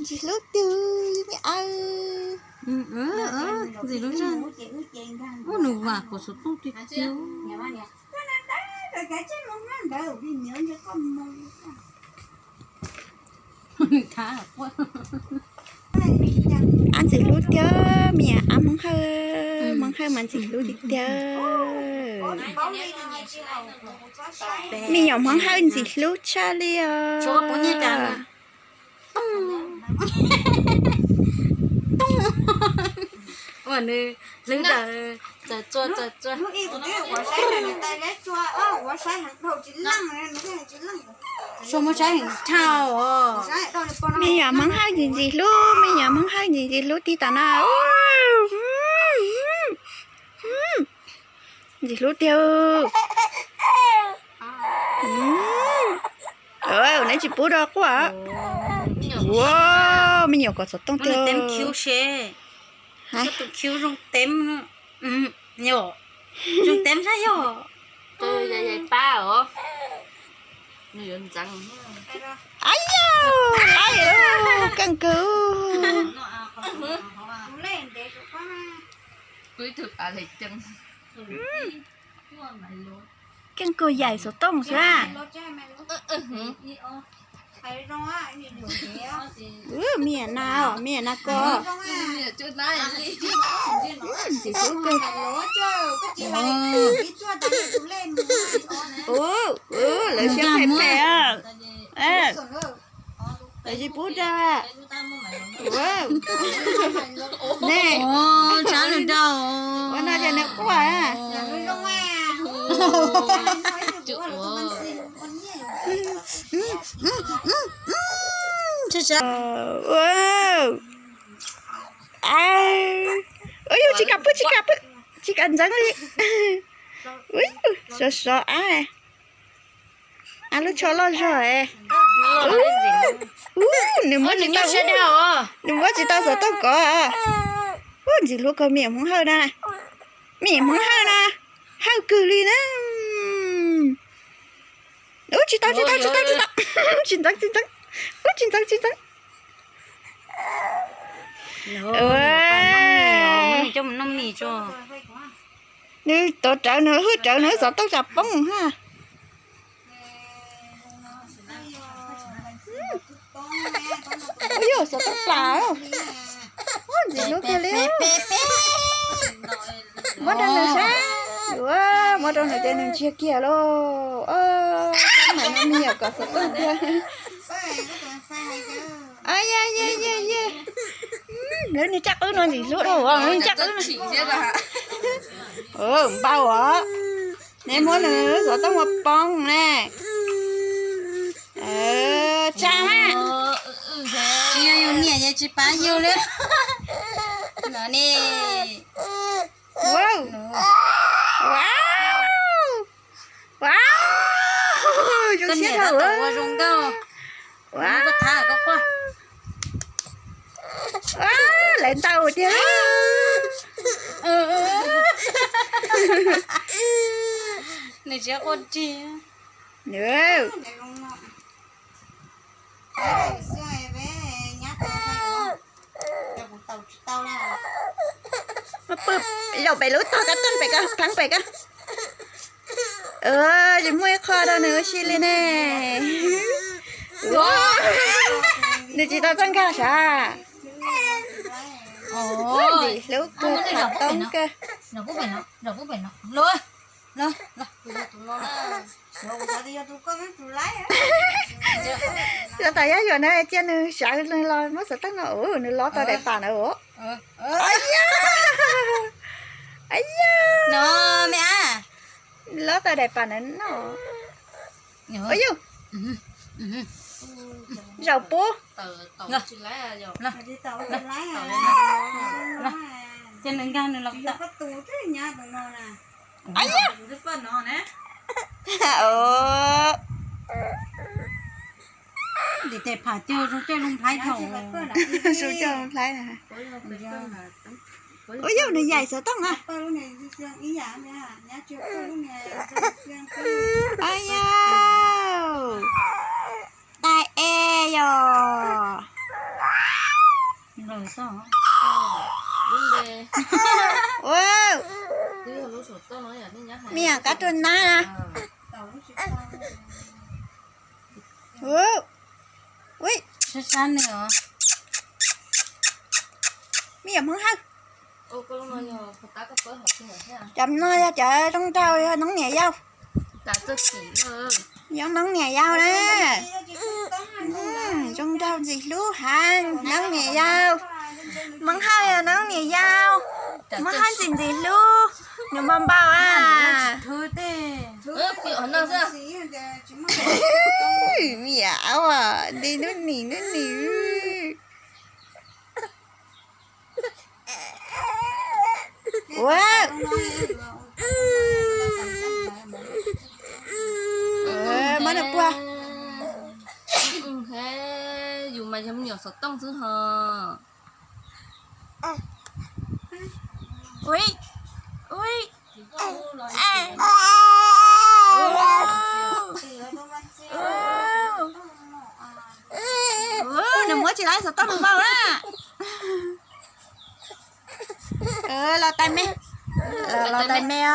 Ntxim hlub tiag me aw. Ntxim hlub. Ua nws vam kom xov tooj tiag tiag. Ab ntxim hlub tiag me nyuam ab Hmoob Hawj, Hmoob Hawj mas ntxim hlub tiag tiag. Me nyuam Hmoob Hawj ntxim hlub tshaj li os. Ua nws hlwb ntawd txawm txua txawm txua. Suav muab saib heev dhau os. Me nyuam Hmoob Hawj ntxim ntxim hlub, me nyuam Hmoob Hawj ntxim ntxim hlub tib tas na. Ntxim hlub tiag. Neb tsis pub rau quaj. Ua, me nyuam kom xov tooj tiag. Tus khiv zoo teeb, zoo teeb sab yog. Ab yau, ab yau, keej kawg. Keej kawg yaim xov tooj xwb. Me nyuam na, me nyuam na ko. Ntxim hlub kawg. Lawv siab phem phem. Lawv tsis pub rau. Ne, ua no ces nws quaj. Ua, ua yus tsis kam pw, tsis kam pw, tsis kam ntxeev li. Sov sov ab. Ab lub tsho loj zog. Nws muab tsis tau, nws muab tsis tau xov tooj kov. Ub, ntxim hlub kawg me nyuam Hmoob Hawj na. Me nyuam Hmoob Hawj na, Hawj kawg li na. Ub, tsis tau, tsis tau, tsis tau, tsis tau. Tsis ntxeev, tsis ntxeev, tsis ntxeev. Nws tuav rawv nws, hwj rawv nws xov tooj tsam poob ha. Ub, yog xov tooj plam. Ub, ntxim hlub kawg li. Muab rau nws saib. Muab rau nws ces nws ntsiag kiag lauj. Mas no me nyuam kom xov tooj tiag. Lawv niag caj qwb no ntxim hlub dhau, lawv niag caj qwb no. Npau os. Neb muab nws xov tooj ua poob ne. Tsa mas. Tsis yog yus niam ces tsis pab yus li. No ne. Ua, ua, zoo siab dhau. Ua, lawv ntau tiag. Nws tsis quaj rig. Pw zaum pem lub tog kab teej pem ko, pheeb pem ko. Tsis muaj ib qho rau nws ua si li ne. Nws tsis tau txoj nkag sav. Ntxim hlub kawg, tham toob kawg. Yog tas yog yuav na, cia nws sawv nws los muab xov tooj no, nws lob tau daim pam na. Lob tau daim pam na no. Yus, zaum pub. Ces nws nkag nws los. Tim tes pham tiag zoo coj loo nplhaib dhau. Zoo coj loo nplhaib. Ua yog nws yaim xov tooj na. Yog. Me nyuam kab rua nab. Ui, me nyuam Hmoob Hawj. Cov no yog cov zoo nraug, yog noob niam yau. Yog noob niam yau na. Zoo nraug ntxim hlub heev, noob niam yau. Hmoob Hawj yog noob niam yau. Hmoob Hawj ntxim ntxim hlub nws npau npau a. Me nyuam aub, nti nub nim nub nim. Ua, muab nws puag. Yus mas yog me nyuam xov tooj xwb ho. Ui, ui. Nws muab tsis laib xov tooj nws npau na. Los tais me, los tais me os.